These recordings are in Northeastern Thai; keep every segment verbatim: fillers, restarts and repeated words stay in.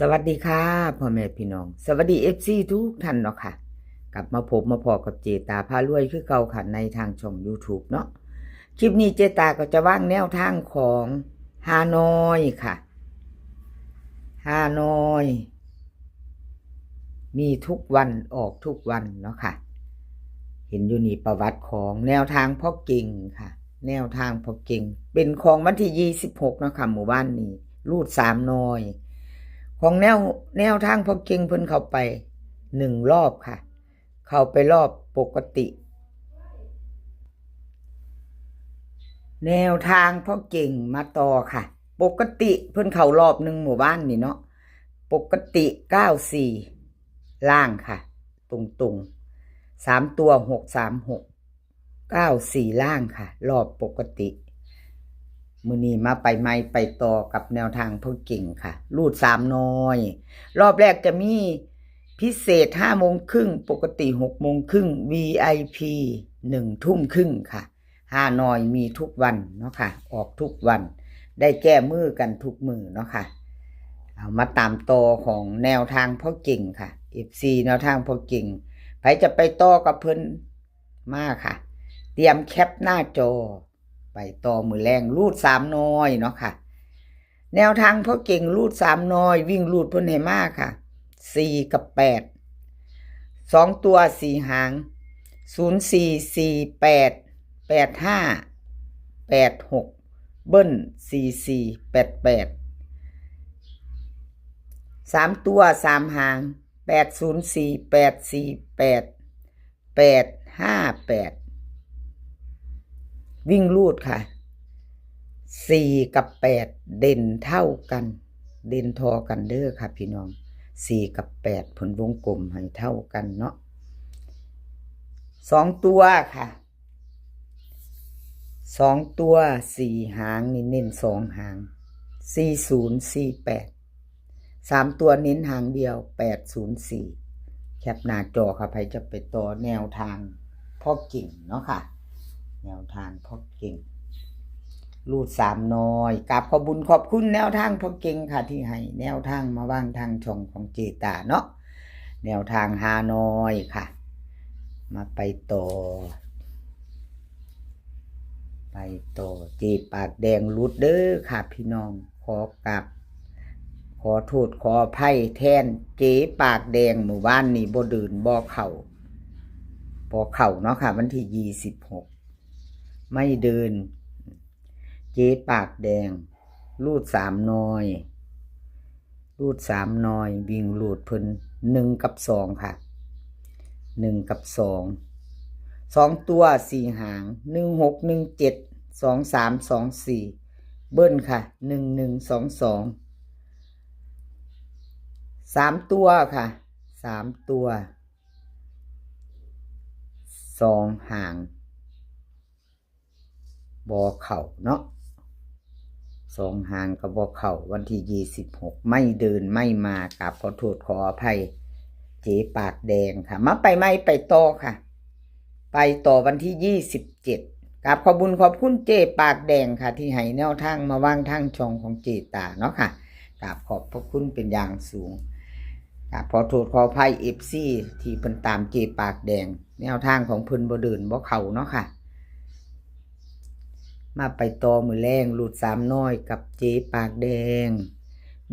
สวัสดีค่ะ พ่อแม่พี่น้อง สวัสดี เอฟซี ทุกท่านเนาะค่ะ กลับมาพบมาพ้อกับเจตาพารวยคือเก่าค่ะ ในทางช่อง YouTube เนาะ คลิปนี้เจตาก็จะวางแนวทางของฮานอยค่ะ ฮานอย มีทุกวันออกทุกวันเนาะค่ะ เห็นอยู่นี่ประวัติของแนวทางพ่อเก่งค่ะ แนวทางพ่อเก่ง เป็นของวันที่ยี่สิบหกเนาะค่ะ หมู่บ้านนี้ รูดสามหน่อย ของแนว แนวทางพ่อเก่งเพิ่นเข้าไปหนึ่งรอบค่ะ เข้าไปรอบปกติ แนวทางพ่อเก่งมาต่อค่ะ ปกติเพิ่นเข้ารอบหนึ่งหมู่บ้านนี่เนาะ ปกติเก้าสี่ ล่างค่ะ ตรงๆ สามตัว หกสามหก เก้าสี่ ล่างค่ะ รอบปกติ มื้อนี้มาไปใหม่ไปต่อกับแนวทางพ่อเก่งค่ะ รูดสามหน่อย รอบแรกจะมีพิเศษห้าโมงครึ่ง ปกติหกโมงครึ่ง วีไอพี หนึ่งทุ่มครึ่งค่ะ ฮานอยมีทุกวันเนาะค่ะ ออกทุกวัน ได้แก้มือกันทุกมื้อเนาะค่ะ เอามาตามต่อของแนวทางพ่อเก่งค่ะ เอฟซี แนวทางพ่อเก่ง ไผจะไปต่อกับเพิ่นมาค่ะ เตรียมแคปหน้าจอ ไปต่อมื้อแลง รูดสามหน่อยเนาะค่ะ แนวทางพ่อเก่งรูดสามหน่อย วิ่งรูดเพิ่นให้มาค่ะ สี่กับแปด สองตัวสี่หาง ศูนย์สี่ สี่แปด แปดห้า แปดหก เบิ้ล สี่สี่ แปดแปด สามตัวสามหาง แปดศูนย์สี่ แปดสี่แปด แปดห้าแปด วิ่งรูดค่ะ สี่กับแปด เด่นเท่ากัน เด่นทอกันเด้อค่ะพี่น้อง สี่กับแปด เพิ่นวงกลมให้เท่ากันเนาะ สองตัวค่ะ สองตัวสี่หางนี่เน้นสองหาง สี่ศูนย์ สี่แปด สามตัวเน้นหางเดียว แปดศูนย์สี่ แคปหน้าจอค่ะ ไผจะไปต่อแนวทางพ่อเก่งเนาะค่ะ แนวทางพ่อเก่ง รูดสามหน่อย กราบขอบบุญขอบคุณแนวทางพ่อเก่งค่ะ ที่ให้แนวทางมาวางทางช่องของเจตาเนาะ แนวทางฮานอยค่ะ มาไปต่อ ไปต่อ เจปากแดงหลุดเด้อค่ะพี่น้อง ขอกราบ ขอโทษขออภัยแทนเจปากแดง มื้อวานนี้บ่เดินบ่เข้า บ่เข้าเนาะค่ะ วันที่ยี่สิบหก ไม่เดิน เจปากแดง รูดสามหน่อย รูดสามหน่อย วิ่งรูดเพิ่นหนึ่งกับสองค่ะ หนึ่งกับสอง สองตัวสี่หาง หนึ่งหก หนึ่งเจ็ด สองสาม สองสี่ เบิ้ลค่ะ หนึ่งหนึ่ง สองสอง สามตัวค่ะ สามตัว สองหาง บ่เข้าเนาะ สองหางก็บ่เข้า วันที่ยี่สิบหก ไม่เดินไม่มา กราบขอโทษขออภัย เจปากแดงค่ะ มาไปใหม่ไปต่อค่ะ ไปต่อวันที่ยี่สิบเจ็ด กราบขอบบุญขอบคุณเจปากแดงค่ะ ที่ให้แนวทางมาวางทางช่องของเจตาเนาะค่ะ กราบขอบพระคุณเป็นอย่างสูง กราบขอโทษขออภัย เอฟซี ที่เพิ่นตามเจปากแดง แนวทางของเพิ่นบ่เดินบ่เข้าเนาะค่ะ มาไปต่อมื้อแลง รูดสามหน่อยกับเจปากแดง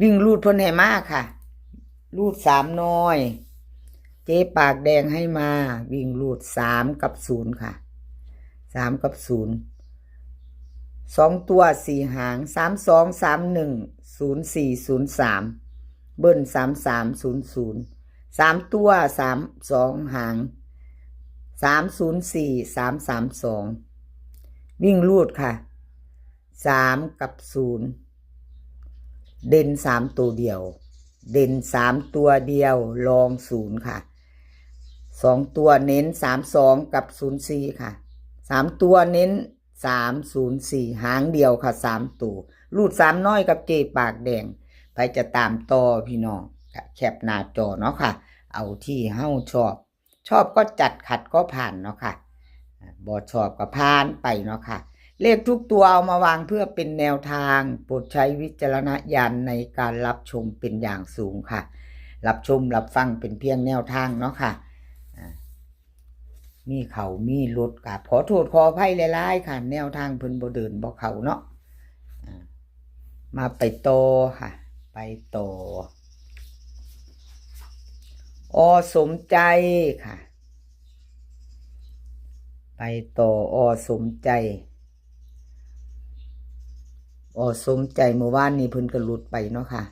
วิ่งรูดเพิ่นให้มาค่ะ รูดสามหน่อย เจปากแดงให้มา วิ่งรูดสามกับศูนย์ค่ะ สามกับศูนย์ สองตัวสี่หาง สามสอง สามหนึ่ง ศูนย์สี่ ศูนย์สาม เบิ้ล สามสาม ศูนย์ศูนย์ สามตัวสาม สองหาง สามศูนย์สี่ สามสามสอง วิ่งรูดค่ะ สามกับศูนย์ เด่นสามตัวเดียว เด่นสามตัวเดียว รองศูนย์ค่ะ สองตัวเน้นสามสองกับศูนย์สี่ค่ะ สามตัวเน้นสามศูนย์สี่ หางเดียวค่ะ สามตัว รูดสามหน่อยกับเจปากแดง ไผจะตามต่อพี่น้อง ก็แคปหน้าจอเนาะค่ะ เอาที่เฮาชอบ ชอบก็จัด ขัดก็ผ่านเนาะค่ะ อ่า บ่ชอบก็ผ่านไปเนาะค่ะ เลขทุกตัวเอามาวางเพื่อเป็นแนวทาง โปรดใช้วิจารณญาณในการรับชมเป็นอย่างสูงค่ะ รับชมรับฟังเป็นเพียงแนวทางเนาะค่ะ อ่า มีเขามีหลุด กราบขอโทษขออภัยหลายๆค่ะ แนวทางเพิ่นบ่เดินบ่เข้าเนาะ อ่า มาไปต่อค่ะ ไปต่อ อ.สมใจค่ะ ไปต่อ อ.สมใจ อ.สมใจเมื่อวานนี้เพิ่นก็หลุดไปเนาะค่ะ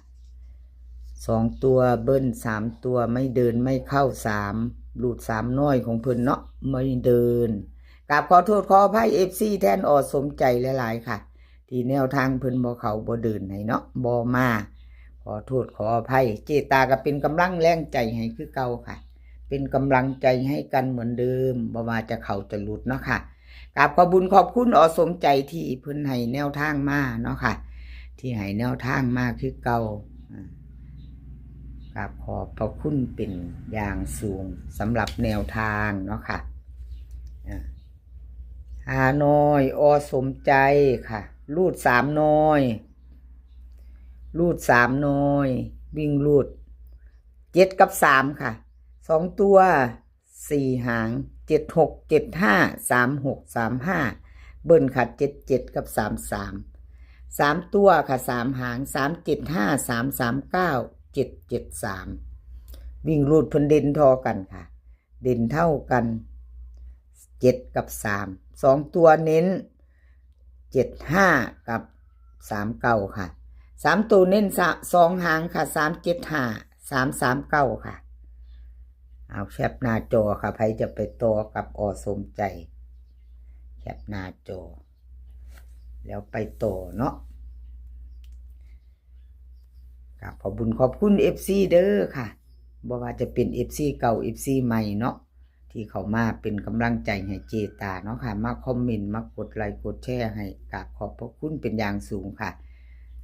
สองตัวเบิ้ล สามตัวไม่เดินไม่เข้า สาม หลุด สาม น้อยของเพิ่นเนาะ ไม่เดิน กราบขอโทษขออภัย เอฟซี แทน อ.สมใจหลายๆค่ะ ที่แนวทางเพิ่นบ่เข้าบ่เดินให้เนาะ บ่มา ขอโทษขออภัย เจตาก็เป็นกำลังแรงใจให้คือเก่าค่ะ เป็นกำลังใจให้กันเหมือนเดิม บ่ว่าจะเข้าจะหลุดเนาะค่ะ กราบขอบบุญขอบคุณ อ.สมใจที่เพิ่นให้แนวทางมาเนาะค่ะ ที่ให้แนวทางมาคือเก่า อ่า กราบขอบพระคุณเป็นอย่างสูงสำหรับแนวทางเนาะค่ะ อ่า ห้า น้อย อ.สมใจค่ะ รูด สาม น้อย รูด สาม น้อย วิ่งรูด เจ็ด กับ สาม ค่ะ สอง ตัว สี่ หาง เจ็ด หก เจ็ด ห้า สาม หก สาม ห้า เบิ้ลค่ะ เจ็ด เจ็ด กับ สาม สาม สาม ตัวค่ะ สาม หาง สาม เจ็ด ห้า สาม สาม เก้า เจ็ด เจ็ด สาม วิ่งรูดเพิ่นเด่นท่อกันค่ะ เด่นเท่ากัน เจ็ด กับ สาม สอง ตัวเน้น เจ็ด ห้า กับ สาม เก้า ค่ะ สาม ตัวเน้น สอง หางค่ะ สาม เจ็ด ห้า สาม สาม เก้า ค่ะ เอาแคปหน้าจอค่ะ ใครจะไปต่อกับ อ.สมใจ แคปหน้าจอ แล้วไปต่อเนาะ กราบขอบบุญขอบคุณ เอฟซี เด้อค่ะ บ่ว่าจะเป็น เอฟซี เก่า เอฟซี ใหม่เนาะ ที่เข้ามาเป็นกำลังใจให้เจตาเนาะค่ะ มาคอมเมนต์ มากดไลค์กดแชร์ให้ กราบขอบพระคุณเป็นอย่างสูงค่ะ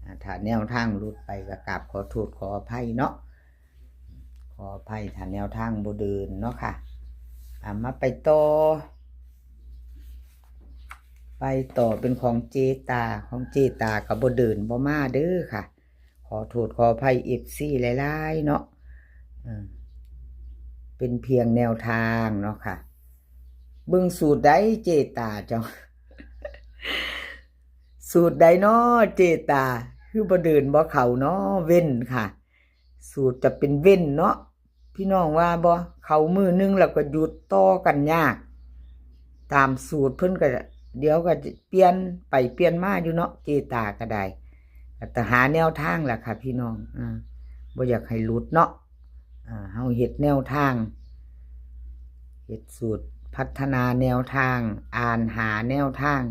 อ่า ถ้าแนวทางหลุดไปก็กราบขอโทษขออภัยเนาะ ขออภัยถ้าแนวทางบ่เดินเนาะค่ะ อ่า มาไปต่อ ไปต่อเป็นของเจตา ของเจตาก็บ่เดินบ่มาเด้อค่ะ ขอโทษขออภัย เอฟซี หลายๆเนาะ เออ เป็นเพียงแนวทางเนาะค่ะ เบิ่งสูตรใดเจตาเจ้า สูตรใดเนาะเจตา คือบ่เดินบ่เข้าเนาะ เว้นค่ะ สูตรจะเป็นเว้นเนาะ พี่น้องว่าบ่ เข้ามื้อหนึ่งแล้วก็หยุดต่อกันยาก ตามสูตรเพิ่นก็เดี๋ยวก็เปลี่ยนไปเปลี่ยนมาอยู่เนาะ เจตาก็ได้ ก็หาแนวทางล่ะค่ะพี่น้อง อ่า บ่อยากให้หลุดเนาะ อ่า เฮาเฮ็ดแนวทาง เฮ็ดสูตรพัฒนาแนวทาง อ่านหาแนวทาง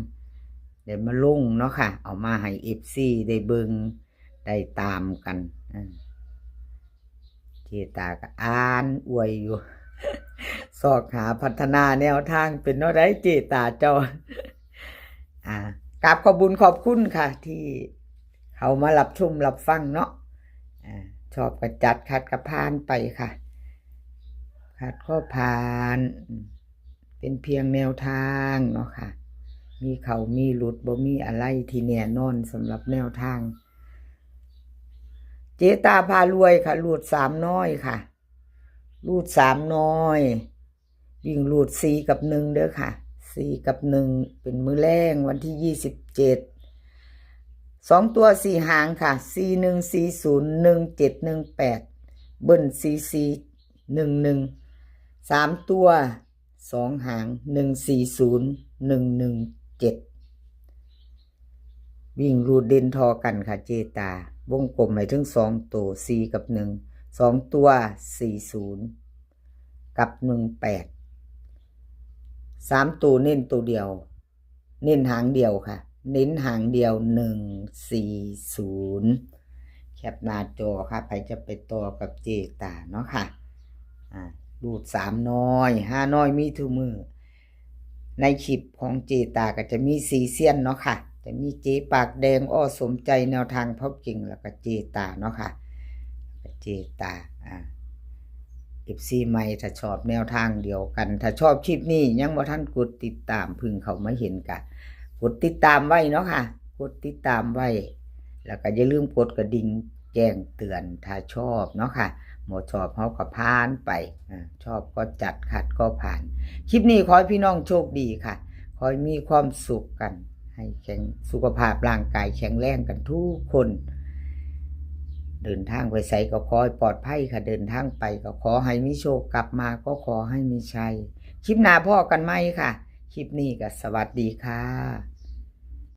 ได้มาลงเนาะค่ะ เอามาให้ เอฟซี ได้เบิ่ง ได้ตามกัน อ่า เจตาก็อ่านอวยอยู่ ซอกหาพัฒนาแนวทาง เป็นแนวใดเจตาเจ้า อ่า กราบขอบบุญขอบคุณค่ะ ที่เขามารับชมรับฟังเนาะ อ่า ชอบก็จัด ขัดก็ผ่านไปค่ะ ขัดก็ผ่าน เป็นเพียงแนวทางเนาะค่ะ มีเข้ามีหลุด บ่มีอะไรที่แน่นอนสำหรับแนวทาง เจตาพารวยค่ะ รูด สาม น้อยค่ะ รูด สาม น้อย วิ่งรูด สี่ กับ หนึ่ง เด้อค่ะ สี่ กับ หนึ่ง เป็นมื้อแลงวันที่ ยี่สิบเจ็ด สอง ตัว สี่ หางค่ะ สี่ หนึ่ง สี่ ศูนย์ หนึ่ง เจ็ด หนึ่ง แปด เบิ้ล สี่ สี่ หนึ่ง หนึ่ง สาม ตัว สอง หาง หนึ่ง สี่ ศูนย์ หนึ่ง หนึ่ง เจ็ด วิ่งรูดเด่นท่อกันค่ะเจตา วงกลมให้ถึง สอง ตัว สี่ กับ หนึ่ง สอง ตัว สี่ ศูนย์ กับ หนึ่ง แปด สาม ตัวเน้นตัวเดียว เน้นหางเดียวค่ะ เน้นหางเดียว หนึ่ง สี่ ศูนย์ แคปหน้าจอค่ะ ใครจะไปต่อกับเจตาเนาะค่ะ อ่า รูด สาม น้อย ห้า น้อย มีทุกมื้อ ในคลิปของเจตาก็จะมีสี่เซียนเนาะค่ะ จะมีเจปากแดง อ.สมใจ แนวทางเผาเก่ง แล้วก็เจตาเนาะค่ะ เจตา อ่า เอฟซี ใหม่ ถ้าชอบแนวทางเดียวกัน ถ้าชอบคลิปนี้ยังบ่ทันกดติดตาม เพิ่งเข้ามาเห็นก็ กดติดตามไว้เนาะค่ะ กดติดตามไว้ แล้วก็อย่าลืมกดกระดิ่งแจ้งเตือนถ้าชอบเนาะค่ะ บ่ชอบเฮาก็ผ่านไป อ่า ชอบก็จัด ขัดก็ผ่าน คลิปนี้ขอให้พี่น้องโชคดีค่ะ ขอให้มีความสุขกัน ให้แข็ง สุขภาพร่างกายแข็งแรงกันทุกคน เดินทางไปไสก็ขอให้ปลอดภัยค่ะ เดินทางไปก็ขอให้มีโชค กลับมาก็ขอให้มีชัย คลิปหน้าพ้อกันใหม่ค่ะ คลิปนี้ก็สวัสดีค่ะ